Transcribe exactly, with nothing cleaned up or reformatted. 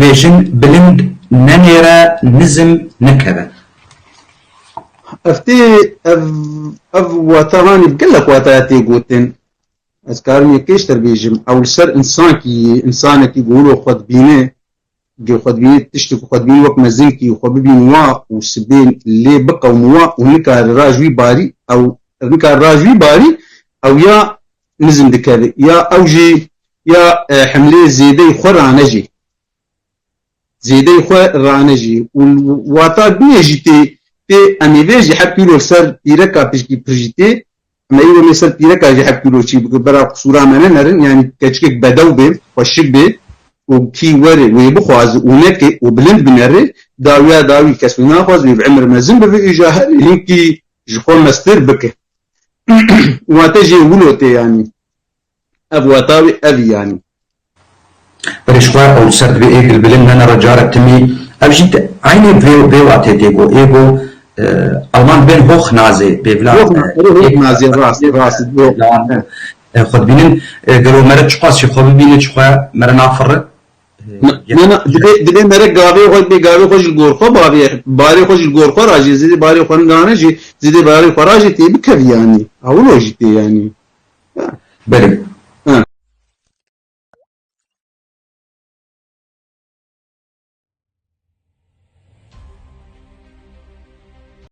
Bêjin bilind nenêre, nizm nekeve. Ev tê, ev, ev wata hanî gelek wataya tê gotin. Ez karim yekêştir bêjim. Ew li ser însankî, însanekî ku wilo xwe dibîne, gê xwe dibîne, tiştê ku xwe dibîne wek mezinkî xwe bibîn wa û sibê lê biqewim wa û nikare ra ji wî barî, ew nikare ra ji wî barî, ew ya nizm dikeve, ya ew jî ya, e, hemlê zêdeyî xwe ranejê. Zêdeyî xwe ranejê. Û wata bînê jî tê, tê em ê vê jî heb kîlo li ser pîreka pişkî pir jî tê. Em ê îro lê ser pîreka jî heb kîlo çî bike. Bera qisûra me nenerin, yanî keçikek bedew bê, xweşik bê û kî were wê bixwaze û neke û bilind binere, dawiya dawî kes wê naxwaze, wê bi emir mezin bibe, îja her hinkî ji xwe mestir bike. Wate jê wilo tê yanî. Ev wata wê ev yanî. Berê ji xwe ew li ser divê êgil bilind nenere cara timî. Ev jî te-, eynê vê, vê watê tê go. Ê go, e, Alman dibên hoch nazê, bêvla, Hoch na-, e, erê hoch êg-, nazê, rast, rast, do. Lawan, e, xwe dibînin, e, gelo mere çiqas jî xwe bibîne, çi xwe mere nafirre? E, Na, ye- na, na, divê, divê mere gavê xwe, bê gavê xwe ji gor xwe bavê, barê xwe ji gor xwe rajê, zêdê barê xwe nane jî, zêdê barê xwe rajê tê bikevî yanî. Ewlo jî tê yanî. Belê.